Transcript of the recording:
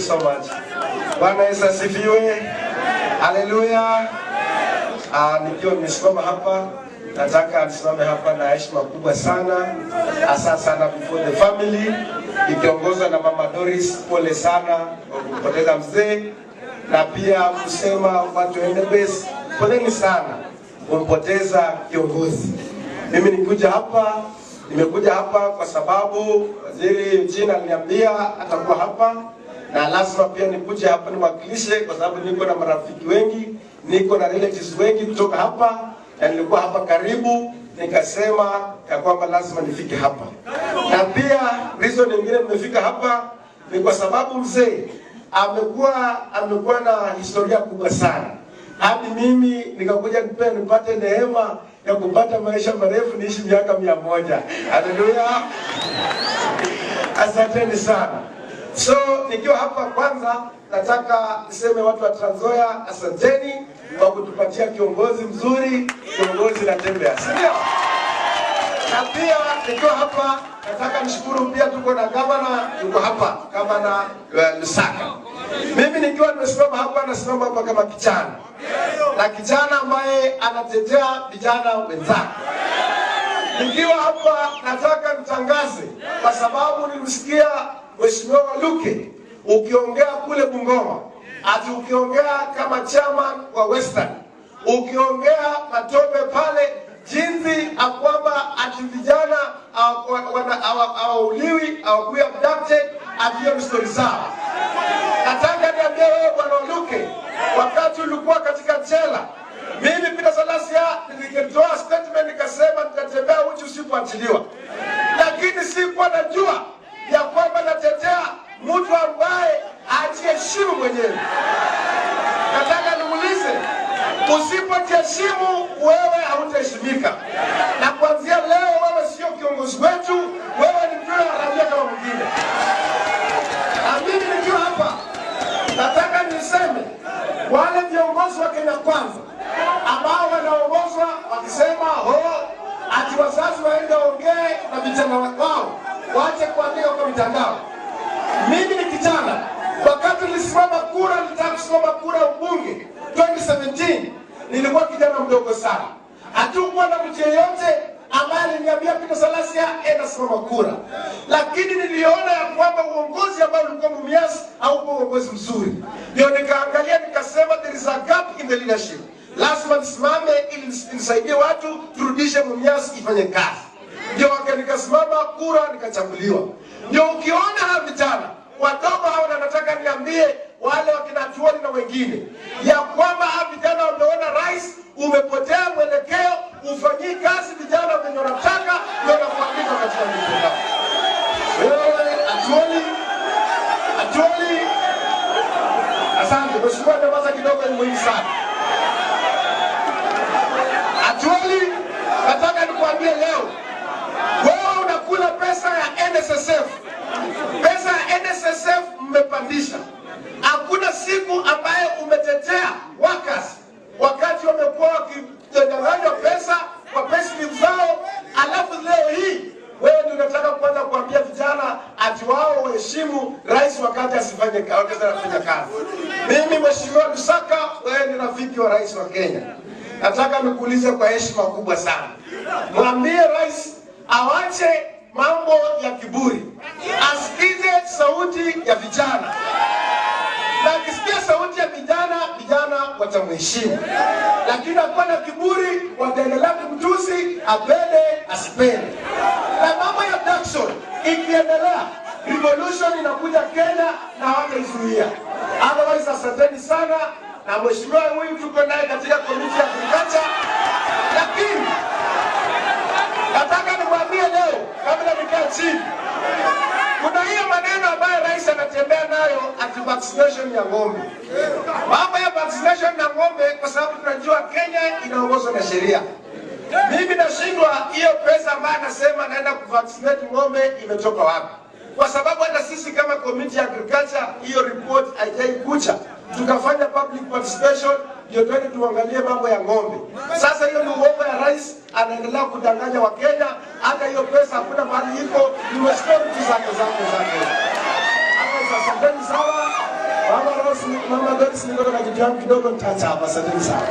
so much. Bwana Yesu asifiwe. Haleluya. Nikiwa nimesimama hapa, nataka nisimame hapa na heshima kubwa sana, hasa sana before the family ikiongozwa na Mama Doris. Pole sana kwa kumpoteza mzee, na pia kusema watu wa Endebess, poleni sana kumpoteza kiongozi. Mimi nikuja hapa, nimekuja hapa kwa sababu Waziri Eugene aliniambia atakuwa hapa na lazima pia nikuje hapa niwakilishe, kwa sababu niko na marafiki wengi, niko na relatives wengi kutoka hapa, na nilikuwa hapa karibu, nikasema ya kwamba lazima nifike hapa. Na pia reason nyingine nimefika hapa ni kwa sababu mzee amekuwa na historia kubwa sana hadi mimi nikakuja pia nipate neema ya kupata maisha marefu niishi miaka 100. Haleluya! Asanteni sana. So nikiwa hapa kwanza, nataka niseme watu wa Trans Nzoia, asanteni kwa kutupatia kiongozi mzuri, kiongozi Natembeya, si ndio? Na pia nikiwa hapa nataka nishukuru pia, tuko na gavana yuko hapa, Gavana Lusaka. Mimi nikiwa nimesimama hapa, nasimama hapa kama kijana na kijana ambaye anatetea vijana wenzake. Nikiwa hapa nataka nitangaze, kwa sababu nilimsikia Mheshimiwa Waluke ukiongea kule Bungoma, ati ukiongea kama chairman wa Western, ukiongea Matope pale jinsi ya kwamba ati vijana hawauliwi, hawakuwi abducted, ati hiyo ni stori zao. Nataka niambie wewe Bwana Waluke, wakati ulikuwa katika jela, mimi Peter Salasya nilitoa statement nikasema nitatembea uchi usipoachiliwa, lakini sikuwa najua ya kwamba natetea mtu ambaye ajiheshimu mwenyewe. Nataka nimuulize, usipojiheshimu wewe hautaheshimika. Na kuanzia leo wewe sio kiongozi wetu, wewe ni mtu haramia kama mwingine. Na mimi nikiwa hapa nataka niseme wale viongozi wa Kenya Kwanza ambao wanaongozwa wakisema ho ati wazazi waende waongee na vijana wao, waache kuandika kwa mitandao. Mimi ni kijana, wakati nilisimama kura, nilitaka kusimama kura ubunge 2017, nilikuwa kijana mdogo sana. Hatukuwa na mtu yeyote ambaye aliniambia Peter Salasya enda simama kura, lakini niliona ya kwamba uongozi ambao ulikuwa Mumias haukuwa uongozi mzuri, ndio nikaangalia nikasema there is a gap in the leadership, lazima nisimame ili nisaidie watu turudishe Mumias ifanye kazi. Ndio nikasimama kura nikachaguliwa. Ndio ukiona hawa vijana wadogo hao, na nataka niambie wale wakina Tuoli na wengine ya kwamba hawa vijana wameona rais umepotea mwelekeo, ufanyii kazi vijana venye wanataka, ndio wanakuandika katika mitandao. Wewe Atuoli, Atuoli, asante mheshimiwa, nyamaza kidogo, ni muhimu sana. Atuoli, nataka nikuambie leo, wewe unakula pesa ya NSSF. Pesa ya NSSF mmepandisha. Hakuna siku ambaye umetetea workers wakati wamekuwa wakinyang'anywa pesa kwa payslip zao, alafu leo hii wewe ndio unataka kuanza kuambia vijana ati wao waheshimu rais wakati asifanye wakati anafanya kazi. Mimi Mheshimiwa Lusaka, wewe ni rafiki wa rais wa Kenya. Nataka nikuulize kwa heshima kubwa sana, mwambie rais awache mambo ya kiburi, asikize sauti ya vijana, na akisikia sauti ya vijana, vijana watamheshimu. Lakini akiwa na kiburi, wataendelea kumtusi, apende asipende. Na mambo ya abduction ikiendelea, revolution inakuja Kenya na hawataizuia. Otherwise, asanteni sana na mheshimiwa huyu tuko naye katika committee ya agriculture, lakini nataka nimwambie leo kabla nikae chini, kuna hiyo maneno ambayo rais anatembea nayo ati vaccination ya ng'ombe. Mambo ya vaccination na ng'ombe, kwa sababu tunajua Kenya inaongozwa na sheria. Mimi nashindwa hiyo pesa ambayo anasema naenda kuvaccinate ng'ombe imetoka wapi? Kwa sababu hata sisi kama committee ya agriculture hiyo report haijaikuja, tukafanya public participation ndio twende tuangalie mambo ya ng'ombe. Sasa hiyo ni uongo ya rais, anaendelea kudanganya Wakenya. Hata hiyo pesa hakuna mahali iko, ni mastori tu zake zake zake. Hata asanteni sana. Mama Doris, niko na kitu yangu kidogo nitaacha hapa. Asanteni sana.